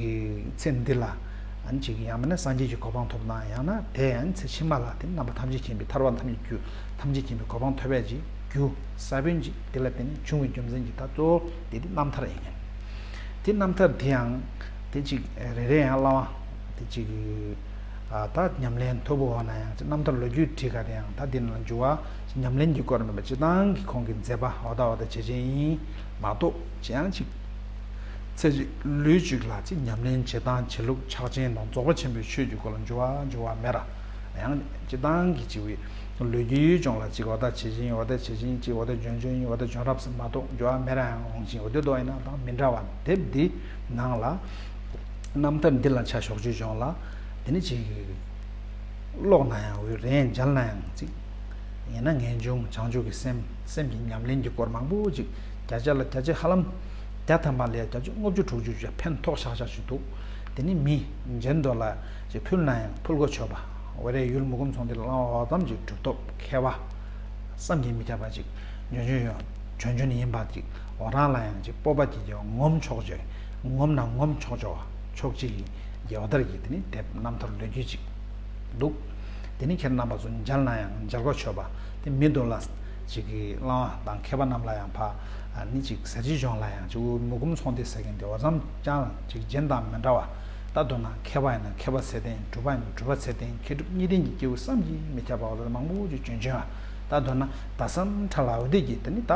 ཚེ་འདི་ལ་ཨ་ནི་ཅིག་ཡང་མིན་ན་སངས་རྒྱས་ཀྱི་གོ་འཕང་ཐོབ་ན་ཡང་ན་དེ་ཨ་ནི་ཚེ་ཕྱི་མ་ལ་དེ་རྣམ་པ་ཐམས་ཅད་མཁྱེན་པའི་ཐར་པ་ཐམས་ཅད་རྒྱུ་ཐམས་ཅད་མཁྱེན་པའི་གོ་འཕང་ཐོབ་པའི་ཅིག་རྒྱུ་ས་བོན་ཅིག་དེ་ལ་བརྟེན་ནས་བྱུང་བའི་རྒྱུ་མཚན་གྱིས་ད་གཙོ་བོ་དེ་དེ་རྣམ་ཐར་ཡིན་མཁན་དེ་རྣམ་ཐར་དེ་ཡང་དེ་ཅིག་རེ་རེ་ཡང་བླ་མ་དེ་ཅིག་ད་ཉམས་ལེན་མཐོ་པོ་འོག་ན་ཡང་རྣམ་ཐར་ལོ་རྒྱུས་བྲིས་ག་དེ་ཡང་ད་འདི་ནང་འཇུ་བ་ཉམས་ལེན་གྱི་སྐོར་མིན་པ་སྤྱི་བཏང་གི་ཁོང་གི་མཛད་པ་འོ་ད་འོ་ད་བྱེད་བྱེད་ཡིན་མ་གཏོགས་ཅི་ཡང་ཅིག་ཚེ་གཅིག་ལུས་གཅིག་ལ་ཅིག་ཉམས་ལེན་བྱེད་སྟངས་བྱེད་ལུགས་ཕྱག་ཆེན་དང་རྫོགས་པ་ཆེན་པོའི་ཆོས་ཀྱི་སྐོར་ལ་འཇུ་བ་འཇུ་བ་མེད་ར་ཡང་སྤྱི་བཏང་གི་ཅིག་བའི་ལོ་རྒྱུས་ཅོང་ལ་ཅིག་འོ་ད་བྱེད་བྱེད་ཡིན་འོ་ད་བྱེད་བྱེད་ཡིན་ཅིག་འོ་ད་འཇོན་འཇོན་ཡིན་འོ་ད་འཇོན་རབས་སུ་མ་གཏོགས་འཇུ་བ་མེད་ར་ཡང་འོང་ཅིང་འོ་དེ་དོ་ཡིན་ན་དང་མི་འདྲ་བ་དེབ་འདི་ནང་ལ། རྣམ་ཐར་འདི་ལ་ཆ་ཞོག་ཅུ་བྱུང་ལ། དེ་ནི་ཅིག་ཀློག་ན་ཡང་འོས་རེད་མཇལ་ན་ཡང་ཅིག་ཡིན་ན་ངེས་འབྱུང་བྱང་ཆུབ་ཀྱི་སེམས་སེམས་ཀྱི་ཉམས་ལེན་གྱི་སྐོར་མང་པོ་ཅིག་བརྒྱ་ཆ་ལ་བརྒྱ་ཆ་ཧ་ལམ་བརྒྱ་ཐམ་པ་ལས་བརྒྱ་ཆ་ལྔ་བཅུ་དྲུག་ཅུ་ཅིག་ཕན་ཐོགས་ཤག་ཤག་ཅིག་འདུག་དེ་ནི་མི་མཇལ་འདོད་ལ་ཅིག་ཕུལ་ན་ཡང་ཕུལ་གོ་ཆོད་པ་འོ་རེད་ཡུལ་མུ་གུམ་ཚོང་འདི་ལ་བླང་བ་ཙམ་ཅིག་གྲུབ་ཐོབ་མཁས་པ། བསམ་གྱིས་མི་ཁྱབ་པ་ཅིག་འཇོན་འཇོན་ཡོད་འཇོན་འཇོན་ཡིན་པ་ཅིག་འོ་རང་ལ་ཡང་ཅིག་སྤོབས་པ་ཅིག་ཀྱང་ངོམ་ཆོག་ཅིག་ངོམ་ན་ངོམ་ཆོག་ཆོག་ཆོག་ཅིག་རྒྱལ་བ་དར་གྱི་དེ་ནི་དེབ་རྣམ་ཐར་ལོ་རྒྱུས་ཅིག་འདུག་དེ་ནི་ཁྱེད་རྣམ་པ་ཚོ་མཇལ་ན་ཡང་མཇལ་གོ་ཆོད་པ་དེ་མི་འདུག་ལ་ཅིག་གི་བླ་མ་དང་མཁས་པ་རྣམས་ལ་ཡང་ཕ་ནི་ཅིག་ཟེར་ཅིག་གཞུང་ལ་ཡང་ཅིག་མུ་གུམ་ཚོང་དེ་ཟེར་མཁན་དེ་འོ་ཙམ་ཅང་ཅིག་རྒྱན་དང་མི་འདྲ་བ། ད་མདོར་ན་མཁས་པ་ཡིན་ན་མཁས་པ་ཚད་ལྡན། གྲུབ་པ་ཡིན་ན་གྲུབ་པ་ཚད་ལྡན། མཁས་གྲུབ་གཉིས་ལྡན་གྱི་སྐྱེས་བུ་བསམ་གྱིས་མི་ཁྱབ་པ་འོ་ད་མང་པོ་ཅིག་བྱོན་བྱོན་པ། ད་མདོར་ན་ད་སེམས་ཁྲལ་ལ་འོ་དེ་གྱིས་དེ་ནི་ད་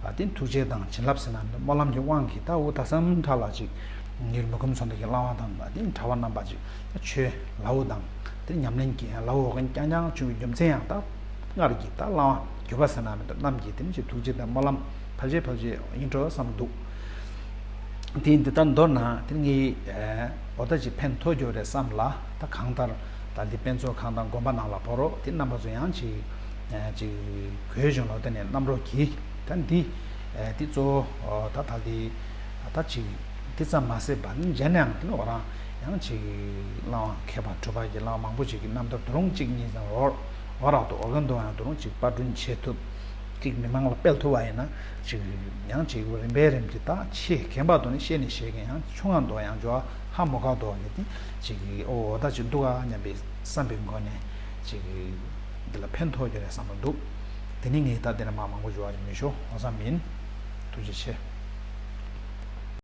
ཨ་དེ་ཐུགས་རྗེ་དང་བྱིན་རླབས་ཟེར་ན་སྨོན་ལམ་གྱི་དབང་གིས་ད་འོ་ད་སེམས་ཁྲལ་ལ་ཅིག་ངེད་མི་ཁོམ་ཚོ་འདི་གི་བླ་མ་དང་ད་དེ་གྲྭ་པ་རྣམ་པ་ཅིག་ད་ཆོས་ལའོ་དང་དེ་ཉམས་ལེན་གྱི་ལའོ་རྐྱང་རྐྱང་བྱུང་བའི་རྒྱུ་མཚན་ཡང་ད་སྔར་གྱི་ད་བླ་མ་གུས་པ་ཟེར་ན་མི་འདུག་རྣམས་ཀྱིས་དེ་ནི་ཅིག་ཐུགས་རྗེ་དང་སྨོན་ལམ་ཕལ་ཆེར་ཕལ་ཆེར་ཡིན་འགྲོ་བསམ་འདུག་དེ་འདི་ལྟར་མདོར་ན་དེ་ངའི་འོ་ད་ཅིག་ཕན་ཐོགས་རྒྱུ་རེད་བསམ་ལ། ད་གང་ལྟར་ད་འདི་དཔེ་མཛོད་ཁང་དང་དགོན་པ་ནང་ལ་ཕོག་རོགས་དེ་རྣམ་པ་ཚོ་ཡང་ཅིག་ཅིག་གོས་བྱུང་ལོ་དེ་ནས་རྣམ་རོགས་ཀྱིས་ད་འདི་དེ་གཙོ་བོ་ད་ད་འདི་ད་ཅིག་དེ་ཙམ་མ་ཟད་པ་ནི་གཞན་ཡང་དེ་ནི་འོ་རང་ཡང་ཅིག་བླ་མ་མཁས་པ་གྲུབ་པ་གི་བླ་མ་མང་པོ་ཅིག་གི་རྣམ་ཐར་དུ་རུང་གཅིག་གཉིས་ཙམ་འོ་འོ་རག་ཏུ་འོ་ག་འདུག་ཡང་དུ་རུང་ཅིག་པར་སྐྲུན་བྱེད་ཐུབ། གཅིག་མི་མང་ལ་སྤེལ་ཐུབ་པ་ཡིན་ན་ཅིག་ཡང་ཅིག་རིམ་པས་རིམ་གྱིས་ད་ཆེས་རྒན་པ་དོ་ནི་བཤད་ནི་བཤད་མཁན་ཡང་ཆུང་ང་དོ་ཡང་འཇོག་ཧ་མོ་ག་དོ་གི་དེ་ཅིག་ཨོ་ད་ཅིག་འདུག་ག་སྙམ་པའི་བསམ་པའི་སྒོ་ནས་ཅིག་འདི་ལ་ཕན་ཐོགས་ཀྱི་རེད་བསམ་པ་འདུག་དེ་ནི་ངས་ད་དེ་ནས་མ་མང་པོ་འཇོག་ཅིག་མི་ཤོ་འོ་བསམ་ཡིན། ཐུགས་རྗེ་ཆེ།